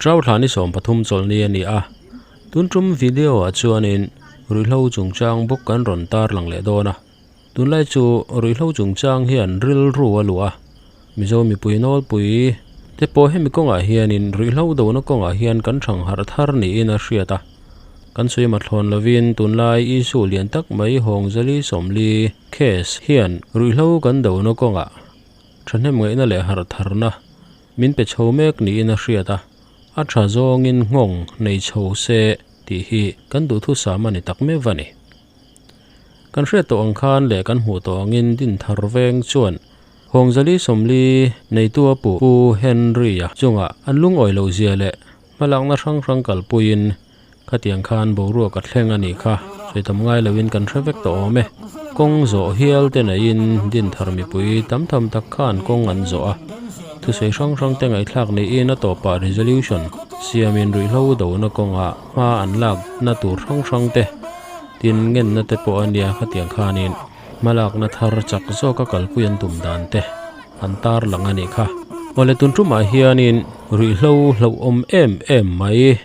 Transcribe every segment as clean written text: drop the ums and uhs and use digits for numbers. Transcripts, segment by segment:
Trau thla ni 13 chawlhni a ni a, tun tum video ah chuanin ruihhlo chungchang bawk kan rawn tar lang leh dawn a, tunlai chu ruihhlo chungchang hian rilru a luh a, Mizo mipui nawlpui te pawh hemi kawngah hianin ruihhlo dona kawngah hian kan thang harh thar niin a hriat a, kan sawi mathlawn lovin tunlai issue lian tak mai Hawngzali 40 case hian ruihhlo kan dona kawngah thahnem ngaihna leh harh tharna min pe chho mek niin a hriat a, a tha zawngin nghawng nei chho se tih hi kan duhthusam a ni tak meuh a ni. Kan hriat tawh ang khan leh kan hmuh tawh angin Dinthar veng chuan Hawngzali 40 neitu a pu Pu Henry-a chungah an lungawi loh zia leh hmalakna hrang hrang kalpuiin Khatiang khan boruak a thleng a nih kha, sawi tam ngai loin kan hre vek tawh awm e. Kawng zawh hial te neiin Dinthar mipui tam tham tak khan kawng an zawh a. Thusawi hrang hrang te ngaihthlak niin a tawpah resolution siamin ruihhlo dona kawngah hma an lakna tur hrang hrang te tin ngenna te pawh a nia khatiang khanin hmalakna thar chak zawka kalpui an tum dan te an tarlang a nih kha. Awle tun tumah hianin ruihhlo hlauhawm em em mai.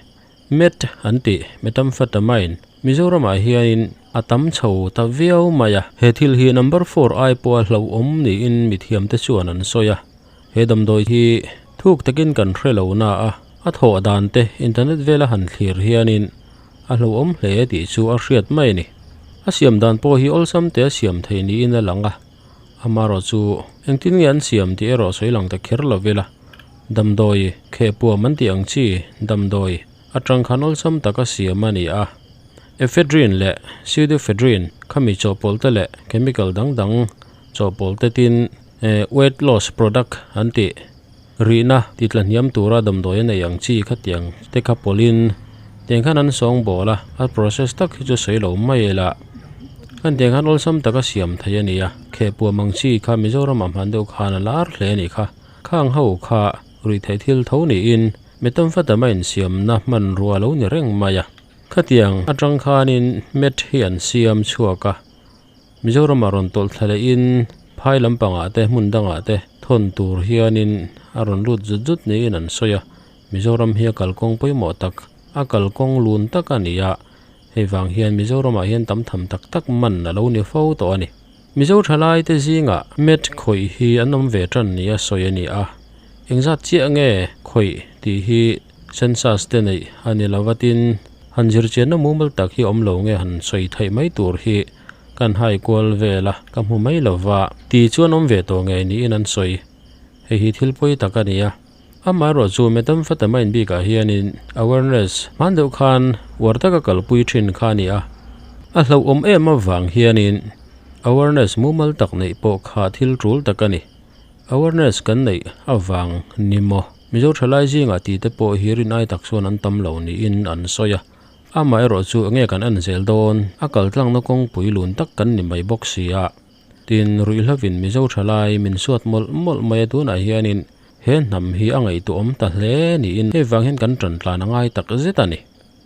Met an tih, methamphetamine, Mizoramah hianin a tam chho ta viau mai a. He thil hi number four ai pawha hlauhawm niin mithiamte chuan an sawi a. He damdawi hi thuk takin kan hre lo na a, a thawh dan te internet vela han thlir hianin a hlauhawm hle tih chu a hriat mai a ni. A siam dan pawh hi awlsam te a siam thei niin a lang a, amaherawhchu engtin nge an siam tih erawh sawi lang ta kher lo ila. Damdawi khehpuam an tih ang chi damdawi atang khan awlsam taka siam a ni a. Ephedrine leh pseudoephedrine khami chawhpawlh te leh chemical dang dang chawhpawlh te tin weight loss product an tih rihna ti tla hniam tura damdawi a nei ang chi khatiang te kha pawlhin tiang khan an sawng bawl a, a process tak hi chu sawi lo mai ila khan tiang khan awlsam taka siam thei a ni a. Khehpuam ang chi kha Mizoramah hman deuh khan a lar hle a nih kha. Khang ho kha ruihtheih thil tho niin methamphetamine siamna hmanrua lo ni reng mai a. Khatiang atang khanin meth hi an siam chhuak a, Mizoramah rawn tawlh thla lehin phai lampangah te hmun dangah te thawn tur hianin a rawn lut zut zut niin an sawi a. Mizoram hi a kalkawng pawimawh tak, a kalkawng lun tak a ni a, hei vang hian Mizoramah hian tam tham tak tak man a lo ni fo tawh a ni. Mizo thalai te zingah Met khawih hi an awm ve tan nia sawi a ni a, engzat chiah nge khawih tih hi census te neih a ni lo va tin han zirchianna mumal tak hi awm lo nge han sawi theih mai tur hi kan hai kual vel a, ka hmu mai lo va ti chuan awm ve tawh ngei niin an sawi. Hei hi thil pawi tak a ni a, amaherawhchu methamphetamine bikah hianin awareness hman deuh khan uar taka kalpui thin kha a ni a, a hlauhawm em avang hianin awareness mumal tak neih pawh kha thil tul tak a ni. Awareness kan neih avang ni maw? Mizo thalai zingah tih te pawh hi rin ai tak chuan an tam lo niin an sawi a, amaherawhchu enge kan en zel dawn, a kaltlangna kawngpui lun tak kan ni mai bawk si a. Tin, ruihhlovin Mizo thalai min suat mawlh mawlh mai a tunah hianin he hnam hi a ngaihtuahawm ta hle niin hei vang hian kan tan tlan a ngai tak zet a ni.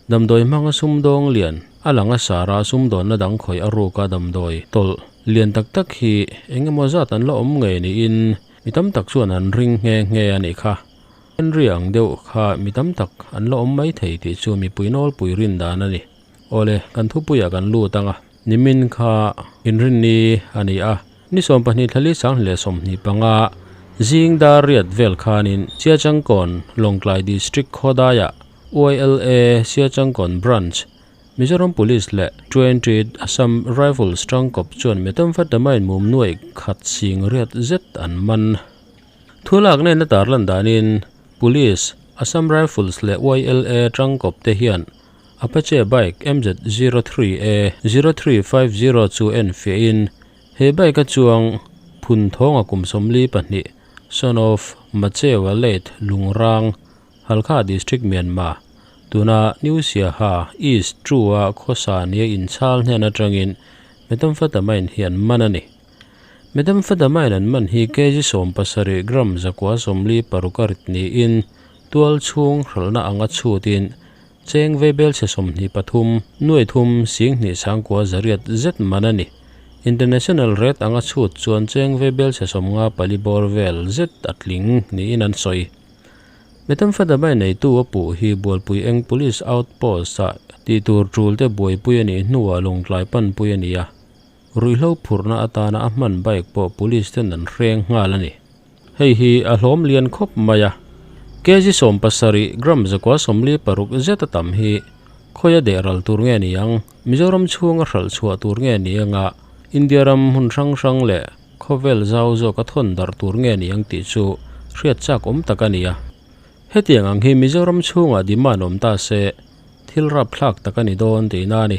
Damdawi hmanga sumdawng lian a lang a sara sumdawnna dang khawih a ruka damdawi tawlh lian tak tak hi eng emaw zat an la awm ngei niin mi tam tak chuan an ring nghe nghe a nih kha. Henry ang deuh kha mi tam tak an la awm mai thei tih chu mipui nawlpui rin dan a ni. Awle, kan thupuiah kan lut ang a. Nimin kha inrinni a ni a, ni 20 thlali 2025 zing dar riat vel khanin Siachangkawn Lawngtlai District khawdaiah YLA Siachangkawn Branch, Mizoram Police leh 20 Assam Rifles tangkawp chuan methamphetamine mum nuai khat sing riat zet an man. Thulak nena tarlan danin Police, Assam Rifles leh YLA tangkawp te hian Apache bike MZ03A 0350 chu en fiahin he bike a chuang phun thawnga kum 42 son of Machewa late Lungrang, Halkha District Myanmar tuna New Siaha East True-a khawsa nia inchhal hnen atangin methamphetamine hi an man a ni. Methamphetamine an man hi kg 70 gram 146 a rit niin tual chhung hralhna anga chhutin Cheng veibel chhe 23, nuai thum sing hnih sangkua zariat zet man a ni. International rate anga chhut chuan cheng veibel chhe 54 bawr vel zet a tling niin an sawi. Methamphetamine neitu a puh hi Bualpui eng Police Outpost ah tih tur tul te buaipui a nih hnuah lawngtlai panpui a ni a, ruihhlo phurhna atana a hman bike pawh Police ten an hreng nghal a ni. Hei hi a hlawm lian khawp mai a, kg 70 gram 146 zet a tam hi khawi a deh ral tur nge ni ang, Mizoram chhunga hralh chhuah tur nge ni anga India ram hmun hrang hrang leh khawvel zau zawk a thawn darh tur nge ni ang tih chu hriat chak awm tak a ni a. Hetiang ang hi Mizoram chhungah demand awm ta se, thil rapthlak tak a ni dawn tihna a ni.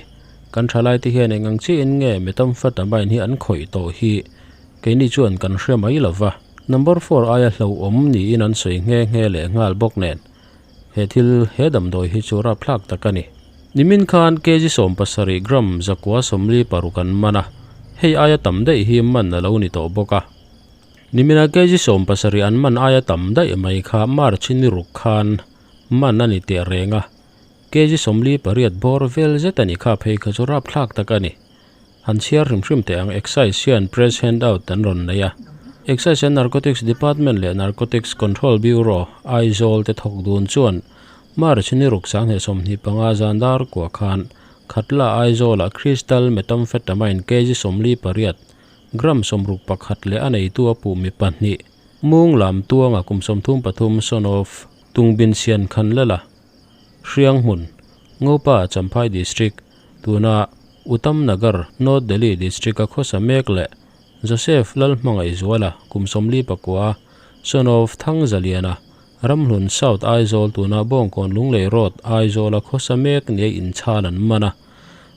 Kan thalaite hian eng ang chiahin nge methamphetamine hi an khawih tawh hi Keini chuan kan hre mai lo va, number four aia hlauhawm niin an sawi nghe nghe leh nghal bawk nen, he thil he damdawi hi chu rapthlak tak a ni. Nimin khan kg 70 gram 146 an man a, hei aia tam daih hi man a lo ni tawh bawk a. Nimina kg 70 an man aia tam daih mai kha March ni ruk khan man a ni teh reng a, kg 48 bawr vel zet a ni kha phei kha chu rapthlak tak a ni. Han chhiar hrim hrim teh ang Excise hian press handout an rawn nei a. Excise and Narcotics Department leh Narcotics Control Bureau, Aizawl te thawk dun chuan March ni ruk 2025 zan dar kua khan Khatla Aizawlah Crystal Methamphetamine kg 48, gram 61 leh a neitu a puh mi pahnih Mung lam tuanga kum 33 son of Tungbin Sian Khanlala, Hrianghmun, Ngopa Champhai District, tuna Uttam Nagar, North Delhi District a khawsa mek leh Joseph Lalhmangaihzuala kum 44, son of Thangzaliana, Ramhlun South Aizawl tuna Bawngkawn Lunglei Road Aizawl a khawsa mek nia inchhal an man a.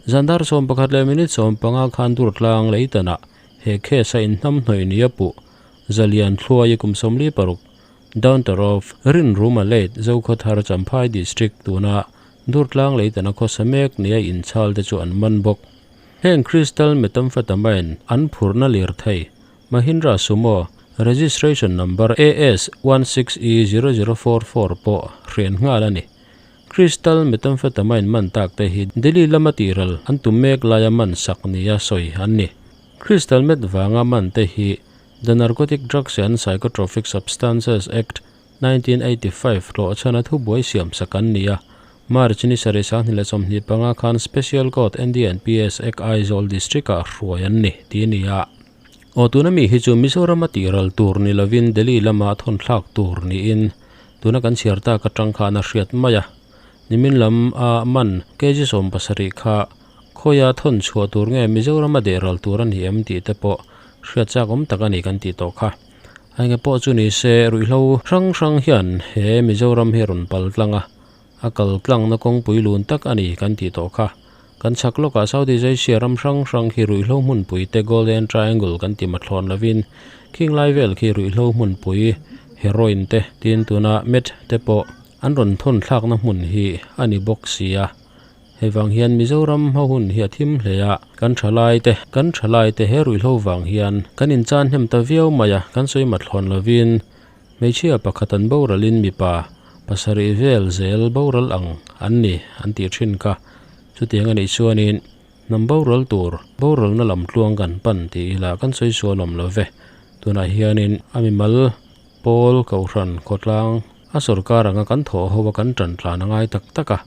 Zandar 11 leh minute 15 khan Durtlang Leitanah he case a inhnamhnawih nia puh Zalian Thluai kum 46, Downter of Rinruma Late Zokhawthar Champhai District tuna Durtlang Leitana khawsa mek nia inchhal te chu an man bawk. Heng Crystal Methamphetamine an phurna lir thei Mahindra Sumo registration number AS one six E zero zero four four pawh hrian nghal a ni. Crystal Methamphetamine man tak te hi Delhi lama tihral an tum mek laia man sak nia sawi an ni. Crystal meth vanga man te hi The Narcotic Drugs and Psychotropic Substances Act, 1985 hlawhchhana thubuai siam sak an ni a. March ni sarih 2025 khan Special Court NDNPS Act Aizawl District-ah hruai an ni tih a ni a. Aw tuna mi hi chu Mizoram a tihral tur ni lovin Delhi lama thawnthlak tur niin tuna kan chhiar tak atang khan a hriat mai a. Nimin lam a man kg 70 kha Khawia thawn chhuah tur nge Mizoram a dehral tur a ni em tih te pawh hriat chak awm tak a ni kan tih tawh kha. A enge pawh chu ni se ruihhlo hrang hrang hian he Mizoram hi a rawn pal tlang a, a kal tlangna kawngpui lun tak a ni kan tih tawh kha. Kan chhak lawkah Southeast Asia ram hrang hrang khi ruihhlo hmunpui te Golden Triangle kan ti mathlawn lovin khing lai vel khi ruihhlo hmunpui heroin te tin tuna meth te pawh an rawn thawn thlakna hmun hi a ni bawk si a. Hei vang hian Mizoram hma hun hi a thim hle a, kan thalai te, kan thalai te he ruihhlo vang hian kan inchan hnem ta viau mai a, kan sawi mathlawn lovin hmeichhia pakhat an boralin mipa pasarih vel zel boral ang an ni an tih thin kha. Chutiang a nih chuanin hnam boral tur boralna lam tluang kan pan tih ila kan sawi sual awm lo ve. Tunah hianin a mimal pawl kohhran khawtlang a sorkar anga kan thawh ho a kan tan tlan a ngai tak tak a.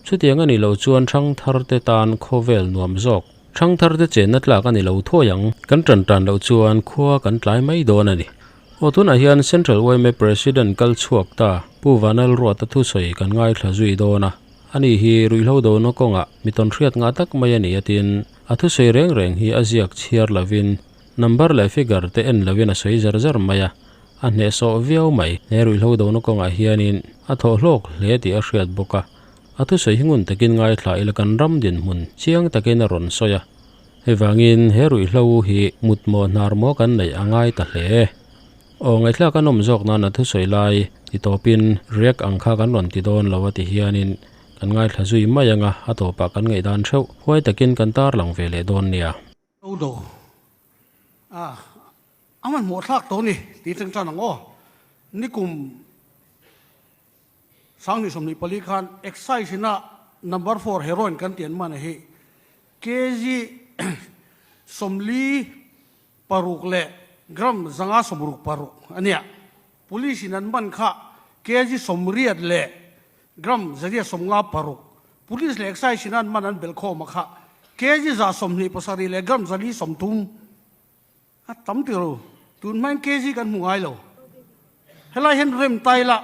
Chutiang a nih loh chuan Thangthar te tan khawvel nuam zawk. Thangthar te chenna tlak a ni lo thuai ang. Kan tan tan loh chuan khua kan tlai mai dawn a ni. Aw tunah hian Central yma President kal chhuak ta Pu Vanal Ruata thusawi kan ngaithla zui dawn a. Ani hi ruihhlo dona kawngah mi tawn hriat ngah tak mai a ni a tin a thusawi reng reng hi a ziak chhiar lovin number leh figure te en lovin a sawi zar zar mai a. A hnehsawh viau mai. He ruihhlo dona kawngah hianin a thawh hlawk hle tih a hriat bawk a. A thusawi hi ngun takin ngaithla ila kan ram dinhmun chiang takin a rawn sawi a. Hei vangin he ruihhlo hi mutmawh hnar maw kan neih a ngai ta hle. Aw ngaihthlak a nawm zawk nan a thusawi lai ti tawpin react ang kha kan rawn ti dawn lo a ti hianin kan ngaithla zui mai ang a, a tawpah kan ngaihdan theuh huai takin kan tarlang ve leh dawn nia. Do a a hmanhmawh thlak tawh a ni tih tang tan ang aw. Nikum 2024 khan Excise ina number four heroin kan tih an man hi kg 46 leh gram 166 a nia. Police in an man kha. Kg 80 leh gram 156, Police leh Excise in an man an belh khawm a kha kg 127 leh gram 430 a tam ti ro. Tun hmain kg kan hmu ngai lo. Helai hian rem tai la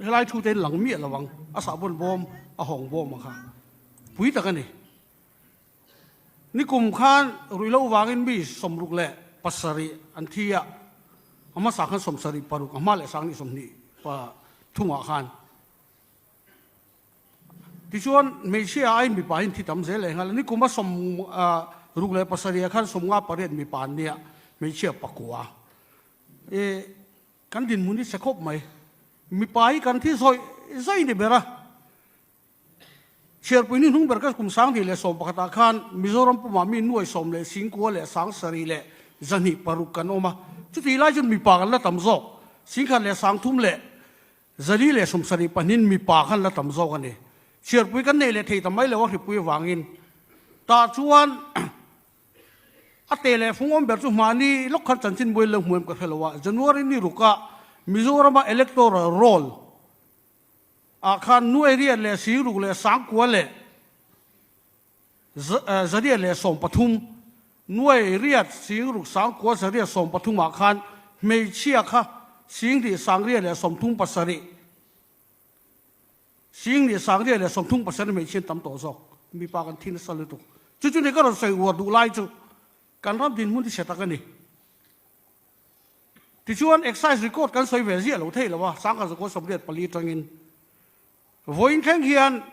helai thu te in lang miah lo ang, a sahbawn bawm a hawng bawm a kha pui tak a ni. Nikum khan ruihhlo vangin mi 67 an thi a, a hmasa khan 76, a hma leh sang nih 23 ah khan. Tichuan hmeichhia aiin mipa hi an thi tam zel leh nghal a, nikum a 67 ah khan 58 mipa an nia, hmeichhia pakua. E kan dinhmun hi chhe khawp mai, mipa hi kan thi zawih zawih ni ber a. Chhiarpui ni hnung ber ka kum 2011 ah khan Mizoram pumah mi nuai sawm leh singkua leh sang sarih leh zahnih paruk kan awm a, chutih lai chuan mipa kan la tam zawk, singkhat leh sang thum leh zali leh sawm sarih pahnin mipa khan la tam zawk a ni. Chhiarpui kan neih leh thei ta mai lo a hripui avangin tah chuan a te leh fung awm ber chu hmahni lawk khan chanchin buai lo hmu em ka hre lo a, January ni rukah Mizorama electoral roll ah khan nuai riat leh singruk leh sangkua leh zariat leh 13, nuai riat singruk sangkua zariat 13 ah khan hmeichhia kha singhnih sangriat leh 37, singhnih sangriat leh 37 hmeichhia an tam tawh zawk. Mipa kan thi nasa lutuk. Chu chu ni ka rawn sawi uar duh lai chu kan ram dinhmun hi chhe tak a ni. Tichuan excise record kan sawi ve ziah lo thei lo a, sangkhat zakua 84 atangin vawiin thleng hian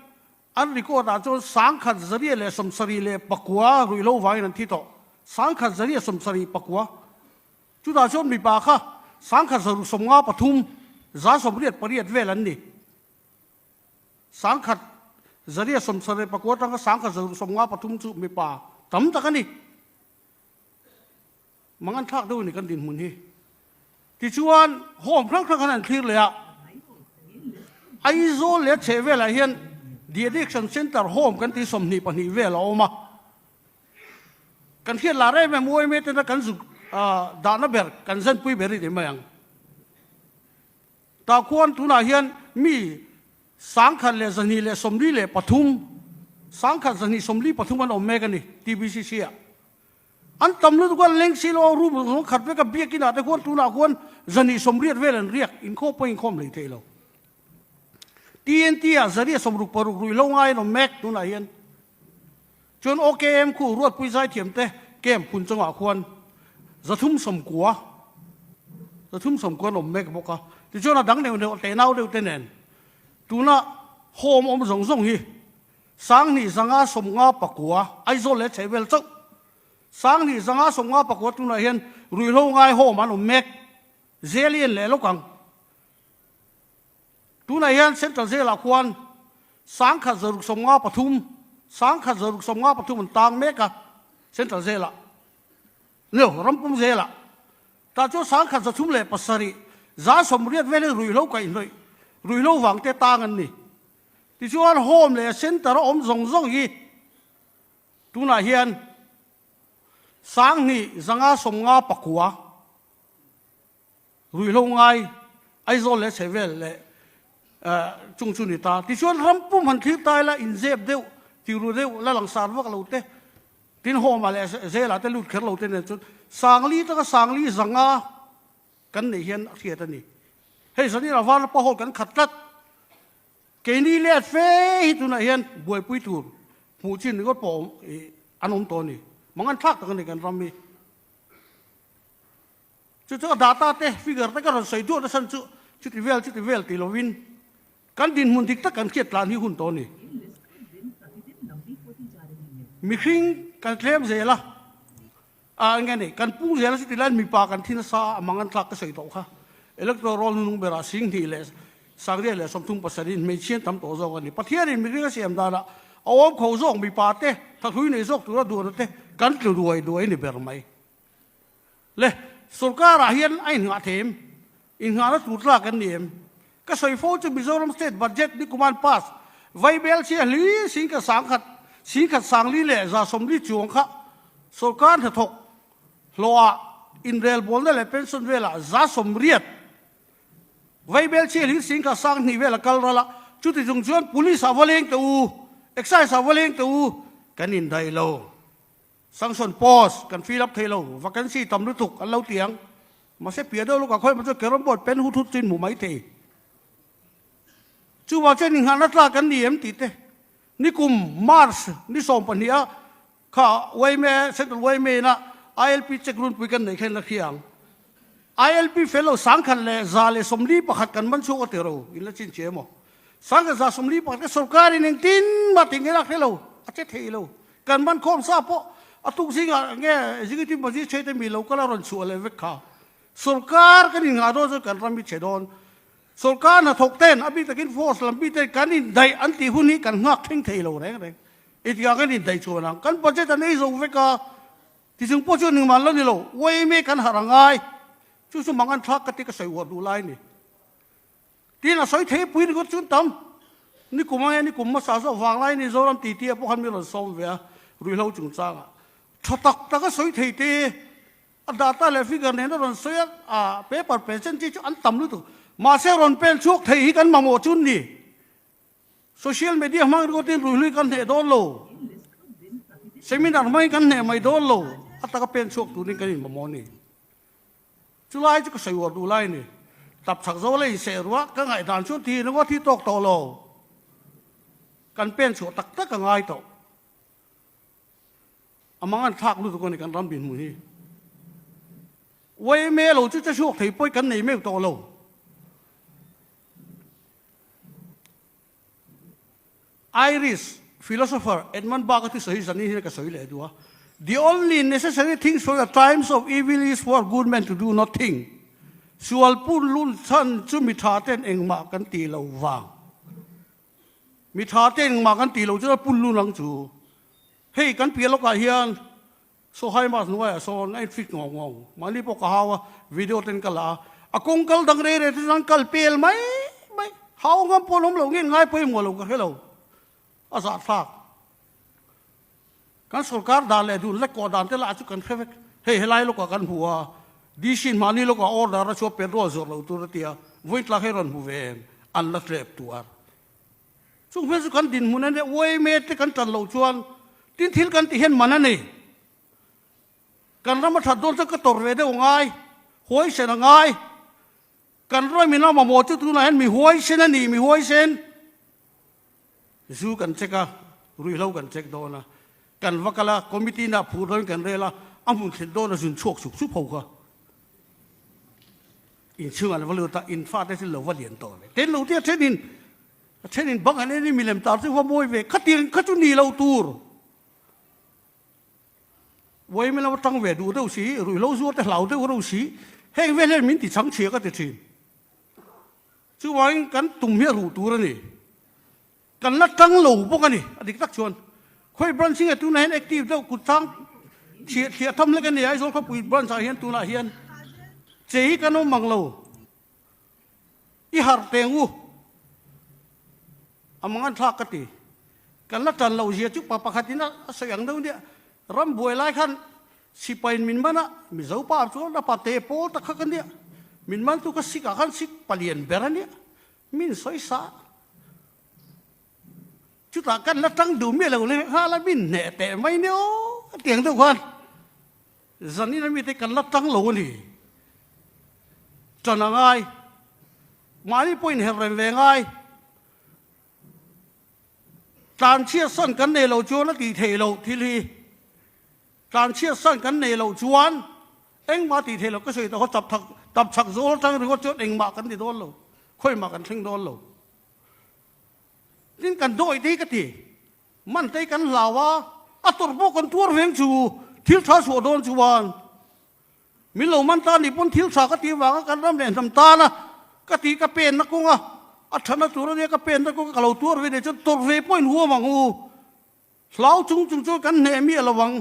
an record ah chuan 1179 ruihhlo vangin an thi tawh, 1179. Chutah chuan mipa kha 1653 188 vel an ni. 1179 atanga 1653 chu mipa tam tak a ni. Mang an thlak deuh a ni kan dinhmun hi. Tichuan home hrang hrang khan an thlir leh a, Aizawl leh a chheh velah hian The Addiction Centre Home kan tih 22 vel a awm a. Kan hriat lar em em UMA tena kan zuk dahna ber, kan zanpui ber i ti mai ang. Tah khuan tunah hian mi 1243, 1243 an awm mek a ni TBCC ah. An tam lutuk a, leng si lo room zawng khat vek a, biakin ah te khuan tunah khuan 280 vel an riak, inkhawm pawh inkhawm hlei thei lo. TNT ah 166 ruihhlo ngai an awm mek tunah hian. Chuan OKM khu Ruatpui Zaithiam te camp hun chungah khuan 390, 390 an awm mek bawk a. Tichuan a dang neuh neuh tenau deuh te nen tuna home awm zawng zawng hi 2559, Aizawl leh chhehvel chauh. 2559 tunah hian ruihhlo ngai home an awm mek. Zel i en leh lawk ang. Tunah hian Central Jail-ah khuan 1653, 1653 an tang mek a, Central Jail-ah. Nio, Rampum Jail-ah. Tah chuan 1307, 180 velin ruihhlo kaihhnawih, ruihhlo vangte tang an ni. Tichuan home leh center a awm zawng zawng hi tunah hian 2559 ruihhlo ngai Aizawl leh chhehvel leh chung chu ni ta. Tichuan ram pum han thlir ta ila inzep deuh, tiru deuh, la langsar vak lo te, tin home ah leh zelah te lut kher lo te nen chuan 4000 taka 4500 kan neih hian a hriat a ni. Hei zanin a Vanapa Hall kan khat tlat. Keini let fe hi tunah hian buaipui tur hmuh chin ringawt pawh an awm tawh a ni. Mangan thlak tak a ni kan ram hi. Chu chu a data te, figure te ka rawn sawi duah nasa chu chuti vel chuti vel ti lovin kan dinhmun dik tak kan hriat tlan hi hun tawh a ni. Mihring kan tlem zel a, a eng nge ni, kan pung zel a chuti laiin mipa kan thi nasa a mangan thlak ka sawi tawh kha. Electoral roll hnung berah 2000 leh 1037 in hmeichhian tam tawh zawk a ni. Pathianin mihring a siam danah a awm kho zawk mipa te, thahlui nei zawk tura duhna te kan tlu duai duai ni ber mai. Le, sorkarah hian a inngah thei em? Inngahna tur tlak an ni em? Ka sawi fo chu Mizoram State Budget ni kuman pass vaibel chhia hli singkhat sangkhat singkhat sangli leh 140 chuang kha sorkar hnathawk hlawhah inrelbawlna leh pension velah 80%. Vaibel chhiah hlir singkha sang hnih vel a kal ral a, chuti chung chuan Police ah va leng teh u, Excise ah va leng teh u, kan indaih lo. Sanction post kan fill up thei lo, vacancy tam lutuk an lo ti ang. Mahse piah deuh lawkah khawi hmang chuan carrom board pen hut hut chu in hmu mai thei. Chuvang chuan inngahna tlak kan ni em tih te, nikum March ni 12 a kha yma, Central yma ina ILP check runpui kan neih kha in la hria ang. ILP fel lo 1141 kan man chhuak a ti ro, in la chin che emaw? 1141 ka sorkar in engtin mah tih nge lak hre lo, a che thei lo. Kan man khawm sa pawh a tuk zingah nge Executive Magistrate te mi lo kal a rawn chhuah leh vek kha. Sorkar kan inngah dawn chuan kan ram hi che dawn. Sorkar hnathawk ten a bik takin force lam bik ten kan indaih an tih hun hi kan nghak thleng thei lo reng reng. Engtikah kan indaih chuan ang? Kan budget an ei zo vek a, tichung pawh chuan engmah la ni lo. Yma kan harh a ngai. Chu chu mang an thlak ka ti ka sawi uar duh lai a ni. Tin a sawi thei pui ringawt chuan tam. Nikum ange nikum hmasa zawk vang lai ni Zoram titi ah pawh khan mi rawn sawm ve a, ruihhlo chungchangah. Tha tak tak a sawi thei te, a data leh figure nen a rawn sawi a, a paper present chi chu an tam lutuk. Mahse rawn pen chhuak thei hi kan mamawh chu ni. Social media hmang ringawtin ruihhlui kan hneh dawn lo. Seminar hmangin kan hneh mai dawn lo. A taka pen chhuak turin kan inmamawh a ni. Chu lai chu ka sawi uar duh lai a ni. Tap chak zo la inseh ruah ka ngaihdan chuan thi ringawt hi tawk tawh lo. Kan pen chhuah tak tak a ngai tawh. A mang an thlak lutuk a ni kan ram dinhmun hi. Yma lo chu che chhuak thei pawi kan nei meuh tawh lo. Irish philosopher Edmund Burke a thusawi hi zanin hian ka sawi leh duh a, The only necessary things for the times of evil is for good men to do nothing. Sual pun lun chhan chu mi tha ten engmah kan tih lo vang. Mi tha ten engmah kan tih lo chuan a pun lun ang chu. Hei kan piah lawkah hian Sawhai Mas hnuaiah sawn a infit ngawng ngawng. Mahni pawh ka hau a, video ten ka la a. A kawng kal dang rei rei te chuan kal pel mai mai. Hau ngam pawh an awm lo nge ngai pawimawh lo ka hre lo. A zahthlak. Kan sorkar dan leh dun lek kawh dan te lah chu kan hre vek. Hei helai lawkah kan hmu a, DC in mahni lawkah order a chhuah petrol zawrh loh tur a ti a, vawitlak hi rawn hmu ve em? An la tlep tuar. Chung hmel chu kan dinhmun a nia, yma te kan tan loh chuan tin thil kan tih hian man a ni. Kan ram a that dawn chuan ka tawrh ve deuh a ngai, huaisen a ngai. Kan ram in a mamawh chu tunah hian mi huaisen a ni, mi huaisen. Zu kan check a, ruihhlo kan check dawn a, kan va kal a, committee na phur dawn kan rel a, a hmun thlen dawn a zun chhuak sup sup ho kha. Inchhung an va lut a, in fate chu lo va lian tawh ve. Ten lo tia thenin, a thenin bang an en in milem tar chu va mawi ve, khatiang kha chu ni lo tur. Vawiin lama tang ve duh deuh si, ruihhlo zuar te hlau deuh reuh si, heng vel hian min ti chhang chhia ka ti thin. Chuvangin kan tum hi a ruh tur a ni. Kan la tang lo bawk a ni, a dik tak chuan. Khawi branch hi nge tunah hian active deuh kut chang thliah thliah tham hlek a ni Aizawl khawpui branch ah hian tunah hian che hi kan awm ang lo. I harh teng u. A mang an thlak ka ti. Kan la tan loh zia chu pa pakhat in a sawi ang deuh nia. Ram buai lai khan sipai in min man a, Mizo pa chuan a pa te pawl tak kha ka nia. Min man tu kha sik ah khan sik palian ber a nia. Min sawi sa. Chutah kan la tang duh miah lo leh nghal a, min hneh teh mai nia aw tiang deuh khan zanin ami te kan la tang lo a ni. Tan a ngai. Mahni pawhin herh reng ve ngai. Tlanchhiat san kan nei lo chuan a tih theih loh thil hi. Tlanchhiat san kan nei loh chuan engmah tih theih loh ka sawi tawh kha tap thak tap chhak zawl atang ringawt chuan engmah kan ti dawn lo, khawimah kan thleng dawn lo. Tin kan dawih te hi ka ti, man te hi kan hlau a, a tawrh pawh kan tuar veng chu thil tha chhuah dawn chuan min lo man ta nih pawn thil tha ka tih vanga kan ram leh hnam tan a ka tih ka penna kawnga a thana tur ania ka penna kawnga ka lo tuar ve nei chuan tawrh ve pawhin huam ang u. Hlau chung chung chuan kan hneh miah lo ang.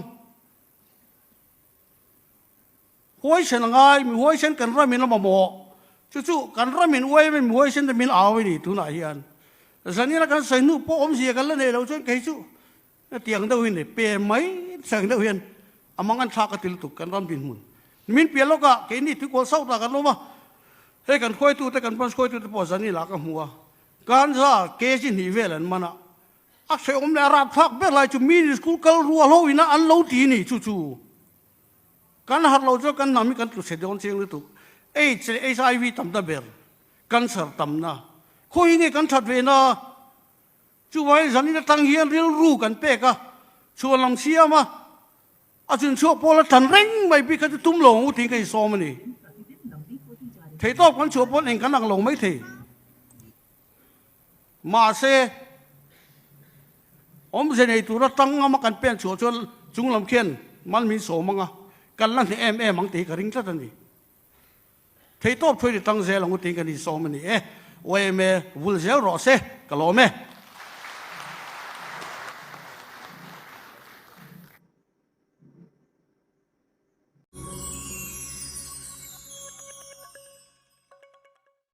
Huaisen a ngai, mi huaisen kan ramin a mamawh. Chu chu kan ramin uai mi huaisen te min au a ni tunah hian. Zanina kan sawi hnu pawh awmzia kan la nei lo chuan kei chu tiang deuh hi ni pe mai sang deuh hian a mang an thlak a ti lutuk kan ram dinhmun. Min piah lawkah keini tuikual South ah kan awm a. Hei kan khuaitute kan branch khuaitute pawh zan ila ka hmu a, ganja kg hnih vel an man a, a hrehawm leh a rapthlak ber lai chu mini school kal rual ho ina an lo ti ni chu chu. Kan harh lo chuan kan hnam hi kan tlu chhe dawn chiang lutuk. Aids leh HIV tamna ber, cancer tamna. Khawi nge kan that ve na? Chuvangin zanin atang hian rilru kan pek a, chhuan lam siam a, a chun chhuak pawl a tan reng mai bik kha chu tum lo ang u tiin ka insawm a ni. Theihtawp kan chhuah pawn eng kan ang lo mai thei. Mahse, awmze nei tura tang ngama kan pen chhuah chuan chung lam khian mal min sawm ang a, kan la hneh em em ang tih hi ka ring tlat a ni. Theihtawp thuai ni tang zel ang u tiin kan insawm a ni e. YMA vul zel rawh se, ka lawm e.